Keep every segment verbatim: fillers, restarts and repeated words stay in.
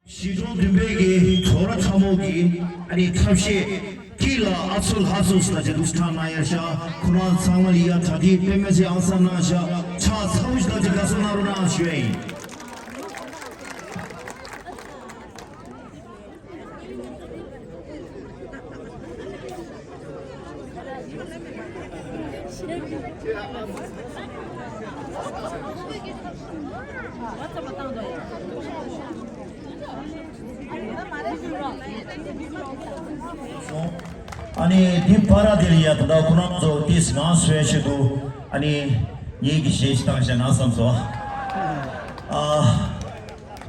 གཞིས་གྲོང་བདུན་པའི་གི་གྲོགས་ར་ཕྲ་མོ་གི་ཨ་ནི་ཐབས་ཤེས་ཀི་ལ་ཨ་ཚུལ་ཧ་ཚུལ་ས་ཅི་འདུག་ཐང་ན་ཡར་ཤ་ཁོ་རང་ཚང་མ་ལ་ཡ་ད་དི་པེ་མེ་སི་ཨང་སང་ན་ཤ་ཆ་ཚ་བུ་ཤ་ད་ཅི་ག་སོ་ན་རུ་ན་ཤོད་ཡིན། ཨ་ནི་འདི་པར་དེ་ལ་ཡ་ད་ལྟ་ཁོ་རང་ཚོ་ཏིས་ནང་སོན་ཞིག་ཏུ་ཨ་ནི་ངེད་ཀྱི་གཞས་ཤིག་བཏང་བཞག་ན་བསམ་སོང་། ཨ།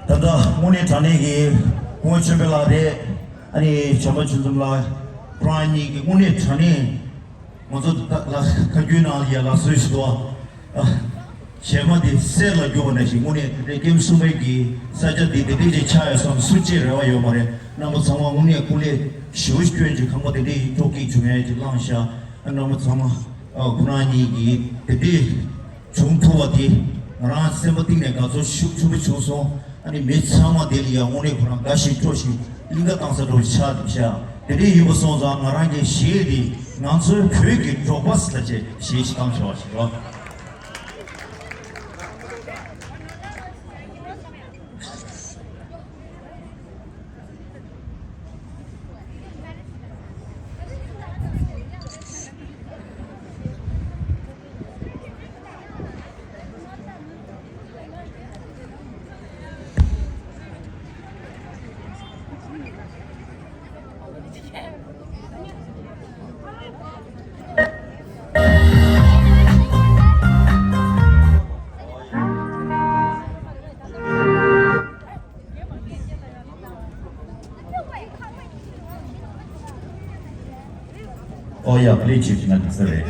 ད་ལྟ་དངོས་གནས་དྲང་གནས་ཀྱི་སྐུ་ངོ་ཆོས་འཕེལ་ལགས་རེད། ཨ་ནི་བྱམས་པ་ཆོས་འཛོམས་ལགས་ཁོ་རང་གཉིས་ཀྱི་དངོས་གནས་དྲང་གནས་ང་ཚོ་ད་ལ་ཁ་རྒྱུན་ནང་ཡ་ལགས་སོ་ཞིག་འདུག་ཨ། གཞས་མ་དེ་གསེར་ལ་གྱུར་པ་ནང་བཞིན་དངོས་གནས་དེ་འདྲའི་ཀེམ་སུམ་པའི་གི་ས་ཆ་འདི་དེ་འདྲས་ཅིག་ཆགས་ཡོད་བསམ་སུ་ཅིག་རེ་བ་ཡོད་མ་རེད། རྣམ་པ་ཚང་མ་དངོས་གནས་སྐུ་ལས་ཞེ་པོ་སྐྱོན་ཅིག་ཁང་པ་དེ་འདྲས་ཡིན་ཀྲོག་ཀིག་བྱུང་ཡ་ཅིག་བླངས་ཤག་རྣམ་པ་ཚང་མ་ཨ་ཁོ་རང་གཉིས་ཀྱིས་དེ་འདྲས། བྱུང་ཐུབ་པ་དེ་ང་རང་སེམས་པ་གཏིང་ནས་དགའ་ཚོར་ཤུགས་ཆེན་པོ་བྱུང་སོང་། ཨ་ནི་མི་ཚང་མ་དེ་ལ་ཡང་དངོས་གནས་ཁོ་རང་དགའ་ཞིང་སྤྲོ་ཞིང་གླིང་ག་བཏང་ས་འགྲོ་ཆགས་འདུག་ཤག་དེ་འདྲས་ཡིན་པ་སོང་ཙང་ང་རང་གི་གཞས་དེ་ང་ཚོའི་བོད་ཀྱི་འབྲོག་པ་ཟེར་བྱས་གཞས་ཤིག་བཏང་ཆོག་ཞིག་རོགས། Oh yeah, please, if you can say.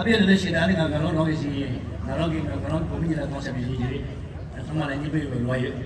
དཔེ་ལ་ལ་ཞིག་ད་ནི་ང་དགའ་ལོང་རོགས་ཀྱི་ཞིག་ཡིན། ང་རང་གིས་ང་རང་བོད་མི་ཉིད་ལ་གཏོང་བྱ་བའི་ཞིག་ཡིན་རེད། ཚང་མ་ལ་སྙིང་པོ་ཡོད་པའི་རེ་བ་ཡོད།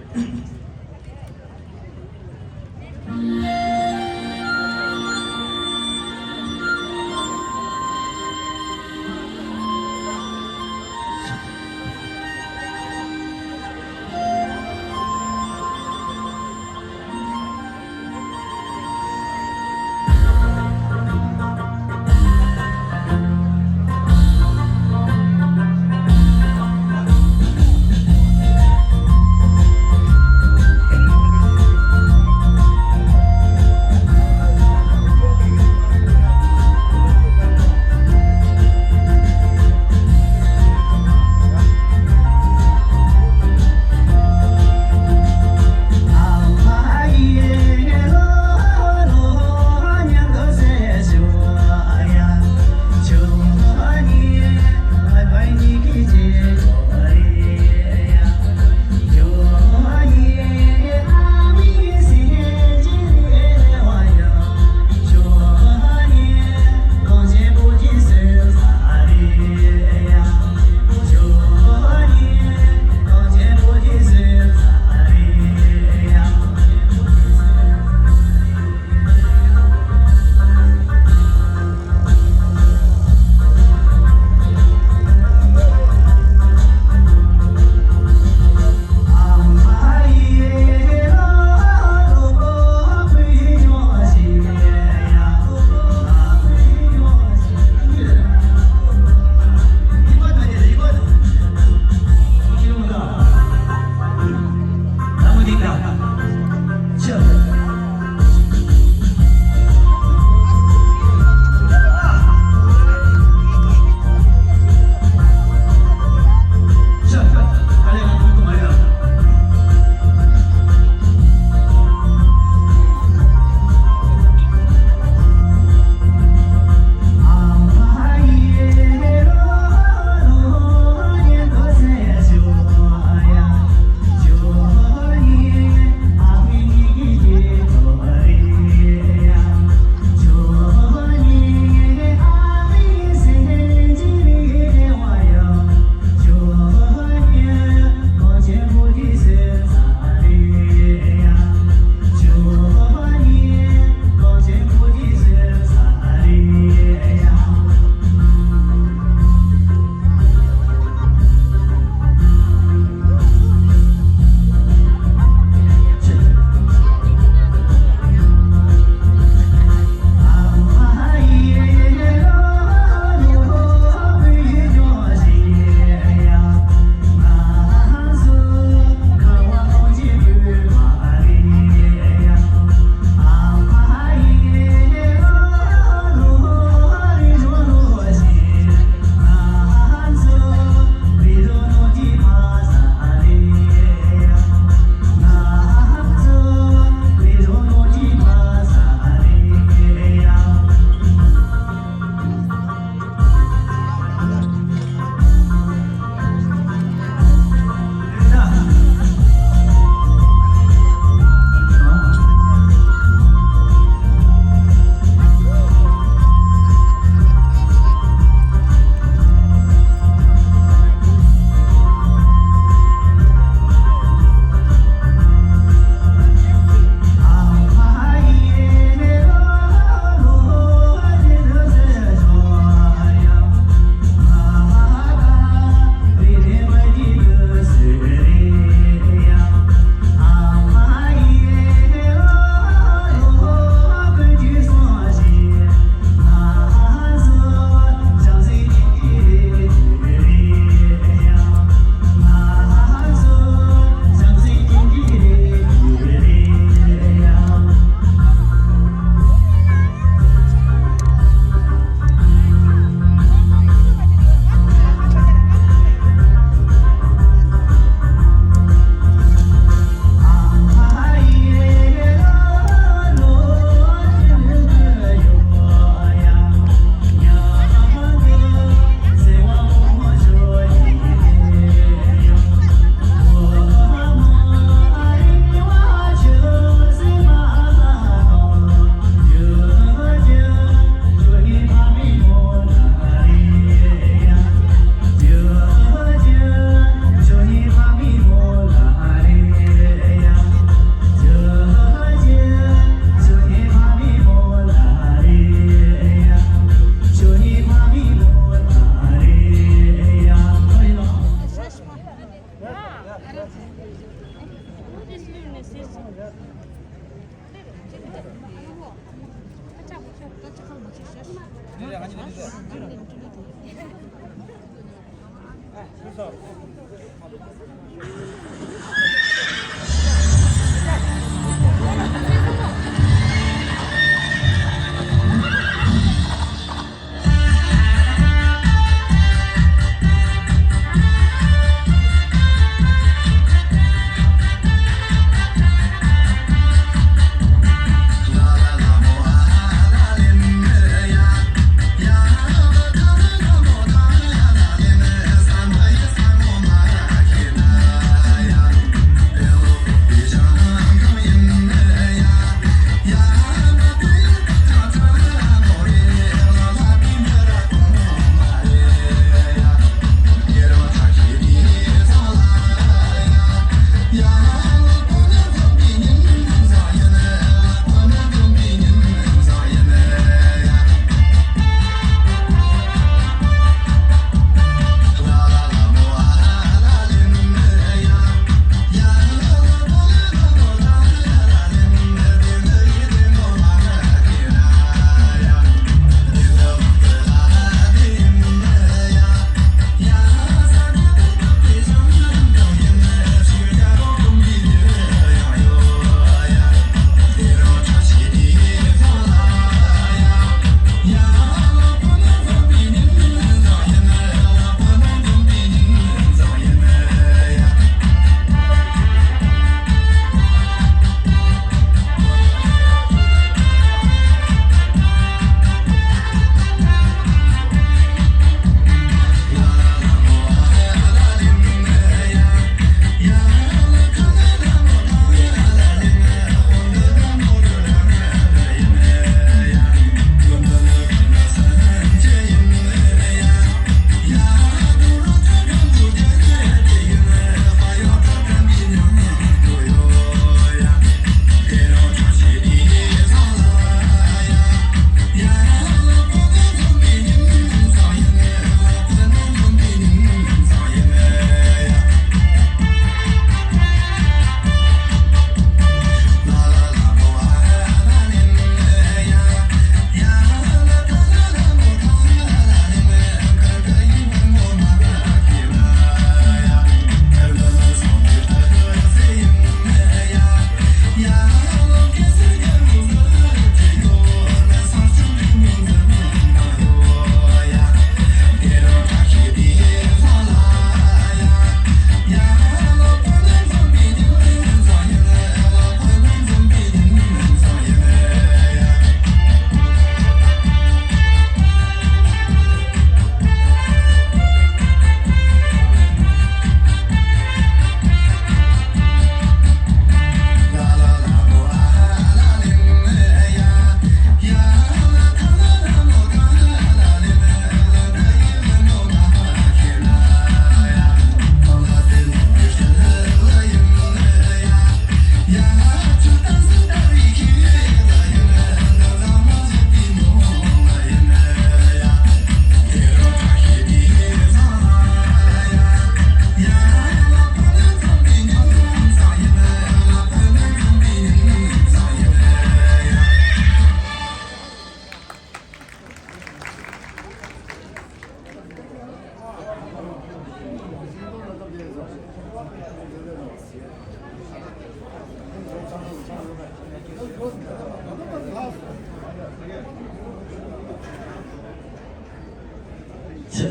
ཆེ།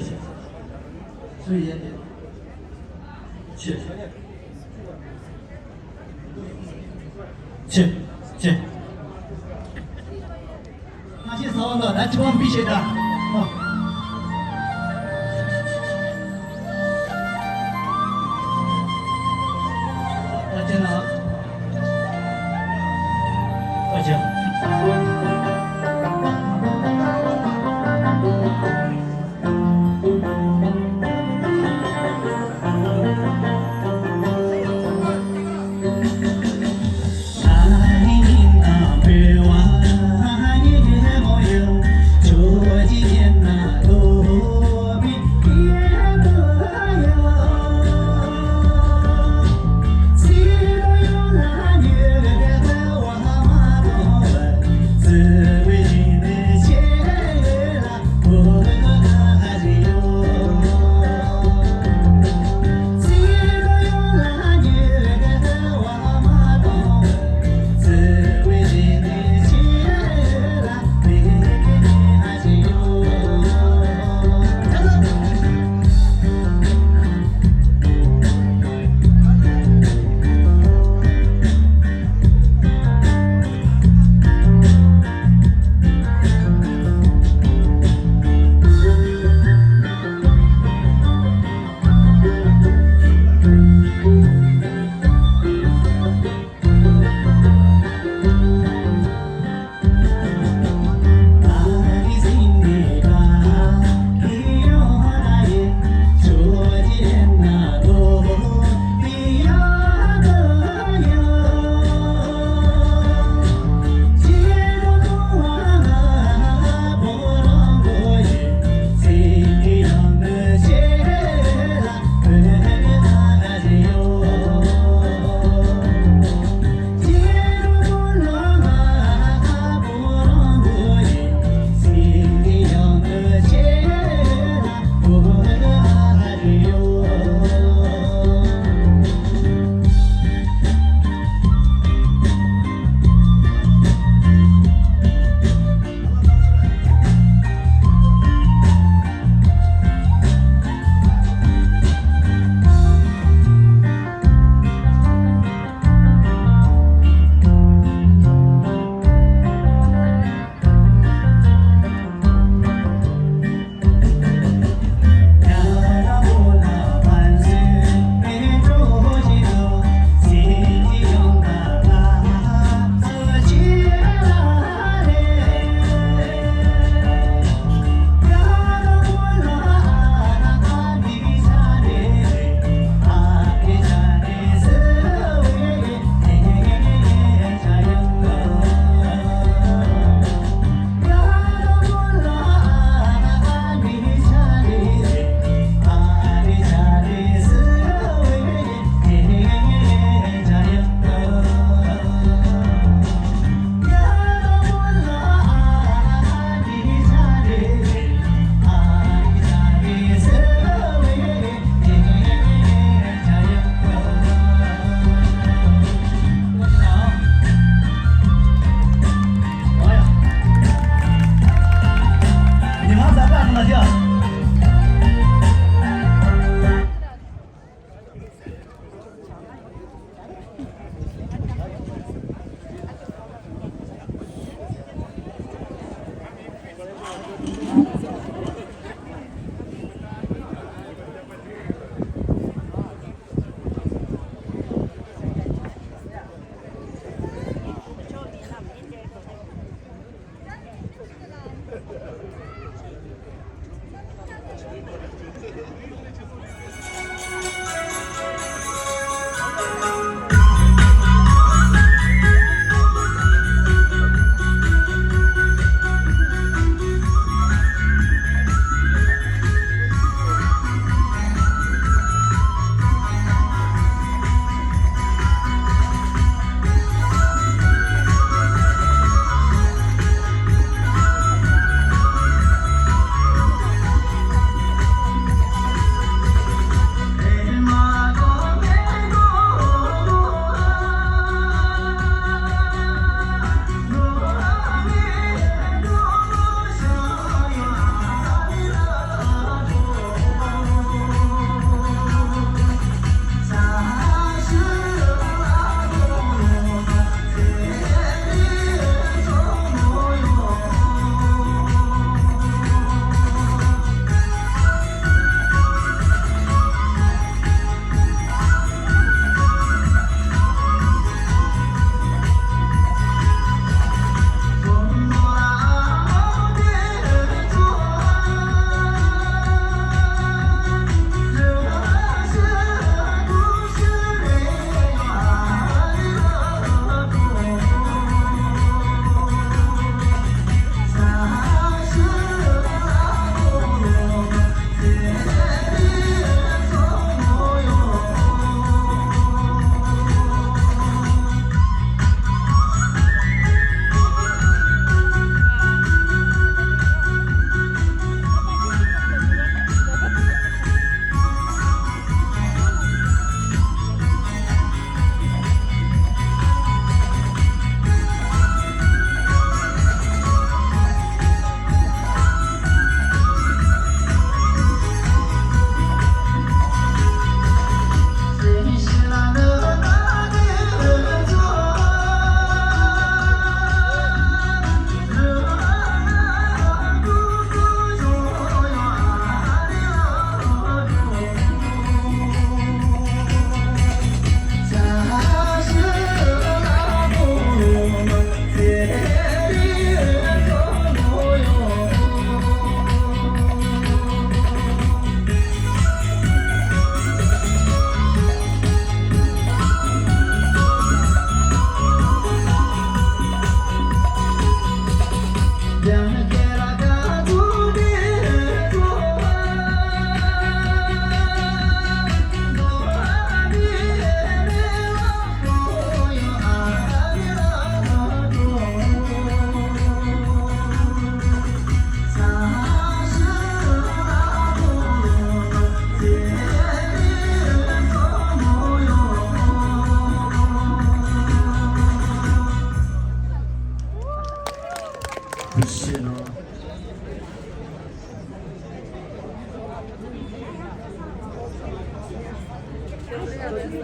སུ་ཡིན། ཆེ། ཆེ། ཆེ། ང་ཆེ་ས་བ་ལ་ད་ཅི་བ་མི་ཤེས་ད། ད་ཅི་ན། ཨ་ཅག་ཐུགས་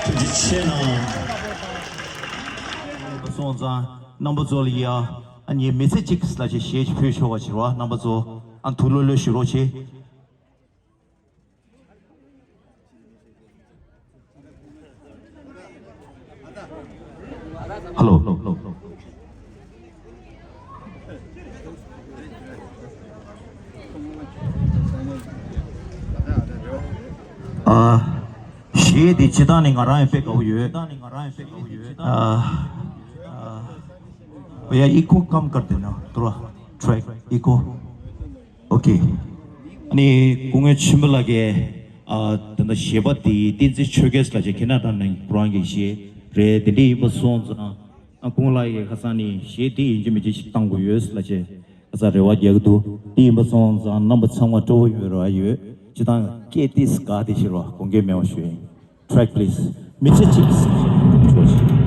རྗེ་ཆེ་གནང་། སོང་ཙང་རྣམ་པ་ཚོ་ལ་ཡ་ཨ་ནི་མི་ཚེ་གཅིག་ལ་ཅིག་གཞས་ཅིག་ཕུལ་ཆོག་པ་ཅིག་རེད་བ། རྣམ་པ་ཚོ་ཨ་ཐུགས་ལྷོད་ལྷོད་ཞུ་རོགས་བྱེད། ཧ་ལོ། ཨ། གཞས་འདི་སྤྱིར་བཏང་ནས་ང་རང་ཡང་དཔེ་དགའ་པོ་ཡོད། ཨ། भैया, इको कम कर देना, थोड़ा ट्रैक इको। ཨོ་ཁེ། ཨ་ནི་སྐུ་ངོ་ཆོས་འཕེལ་ལགས་ཀྱིས་ཨ་ད་ལྟ་གཞས་པ་དེ་བསྟན་འཛིན་ཆོས་རྒྱལ་ལགས་ཀྱིས་ཁེ་ན་ཌ་ནང་ཁོ་རང་གི་གཞས་རེད། དེ་འདྲ་ཡིན་པ་སོང་ཙང་ཨ་སྐུ་ངོ་ལགས་ཀྱིས་ཁ་སང་ནས་གཞས་དེ་ཡིན་གཅིག་མིན་གཅིག་ཞིག་བཏང་དགོས་ཡོད་ལབ་བྱས། ས་རེ་བ་རྒྱག་གི་འདུག་དེ་ཡིན་པ་སོང་ཙང་རྣམ་པ་ཚང་མ་སྤྲོ་བོ་ཡོད་རེ་བ་ཡོད། སྤྱི་བཏང་སྐད་ཏིས་དགའ་དེ་ཤེས་རོགས། དགོངས་འགལ་མེད་པ་ཞུ་ཡིན། Track please. མི་ཚེ་གཅིག་གི་སེམས་ཤིག་འགྲོ་ཞིག་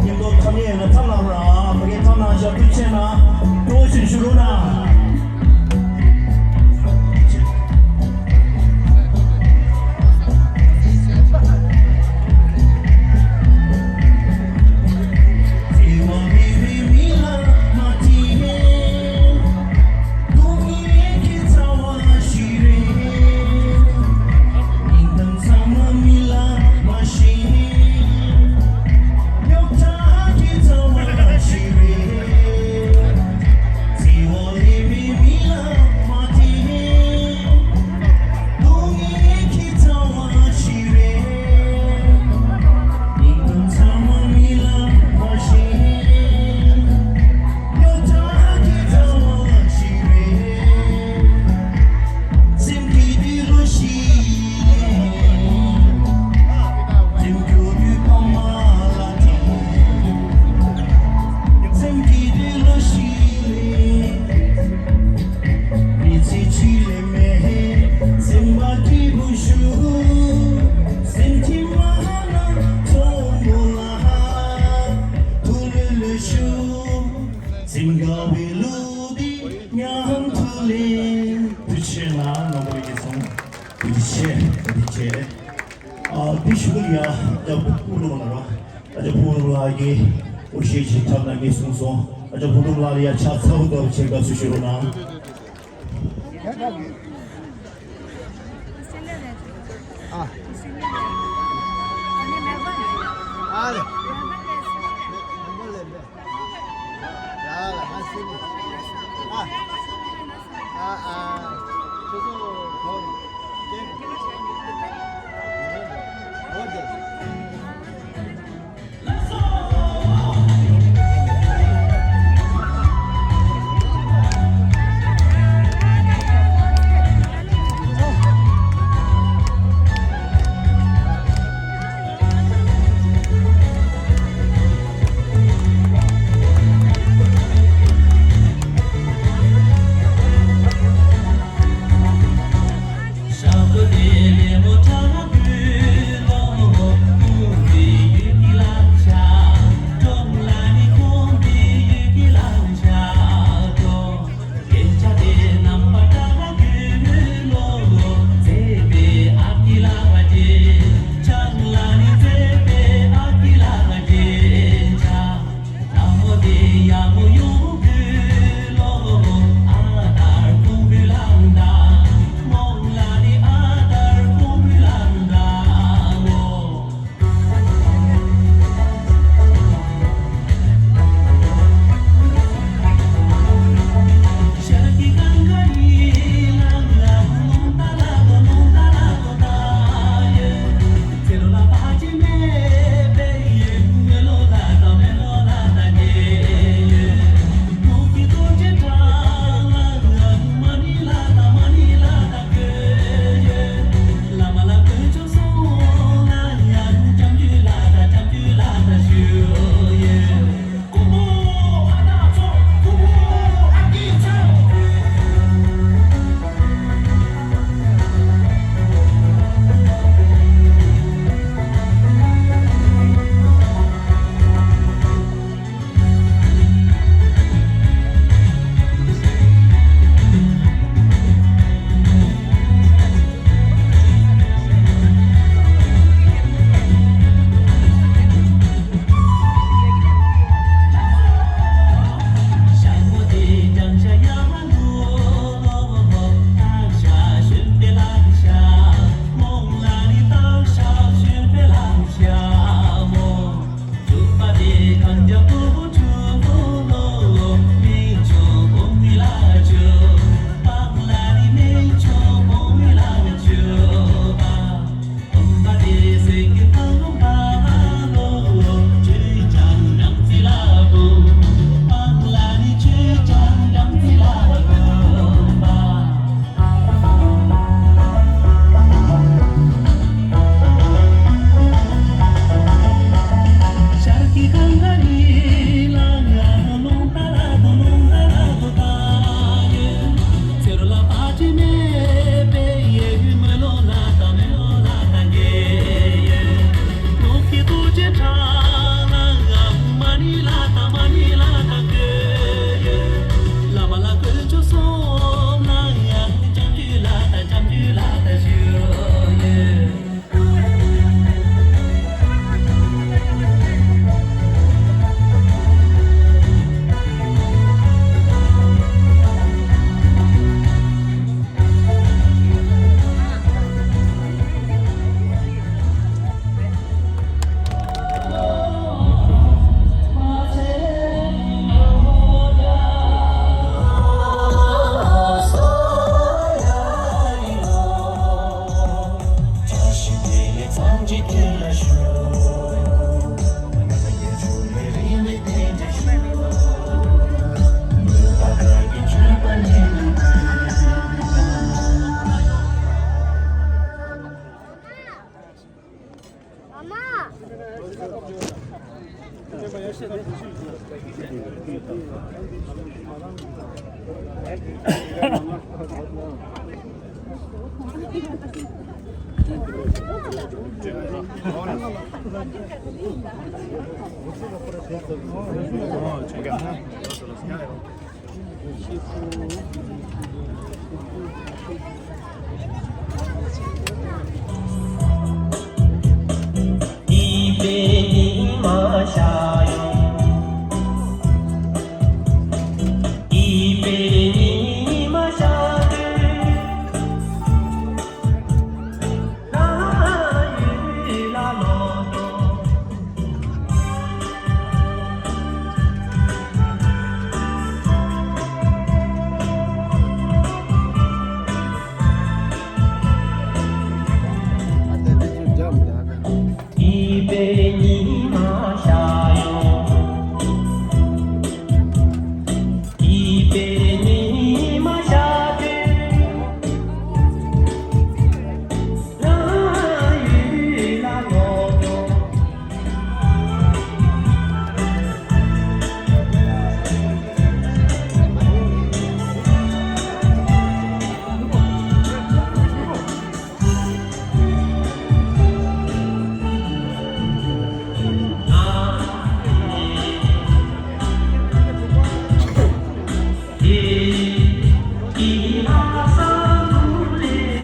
མཉམ་དུ་འཐམ་ཡས་ཡོད་ན་འཐམ་གནང་རོགས། ཕ་གི་འཐམ་གནང་བཞག་ཐུགས་རྗེ་ཆེ་གནང་། སྤྲོ་བོ་ཞིག་ཞུ་རོགས་གནང་། ཐུགས་རྗེ་ཆེ་གནང་། ནོར་བུ་ལེགས་སོང་། ཐུགས་རྗེ་ཆེ། ཐུགས་རྗེ་ཆེ། ཨ། དེ་ཞུ་གི་ཡ། ཨ་ཅག་ཕུར་བུ་ལགས་ལ། ཨ་ཅག་ཕུར་བུ་ལགས་ཀྱིས་འོ་ཤེས་ཅིག་འཁྲབ་གནང་གི་གསུངས་སོང་། ཨ་ཅག་ཕུར་བུ་ལགས་ལ་ཡ་ཕྱག་འཚལ་བ་ལྟ་བུ་བྱེད་དགོས་ཞུ་རོགས་གནང་།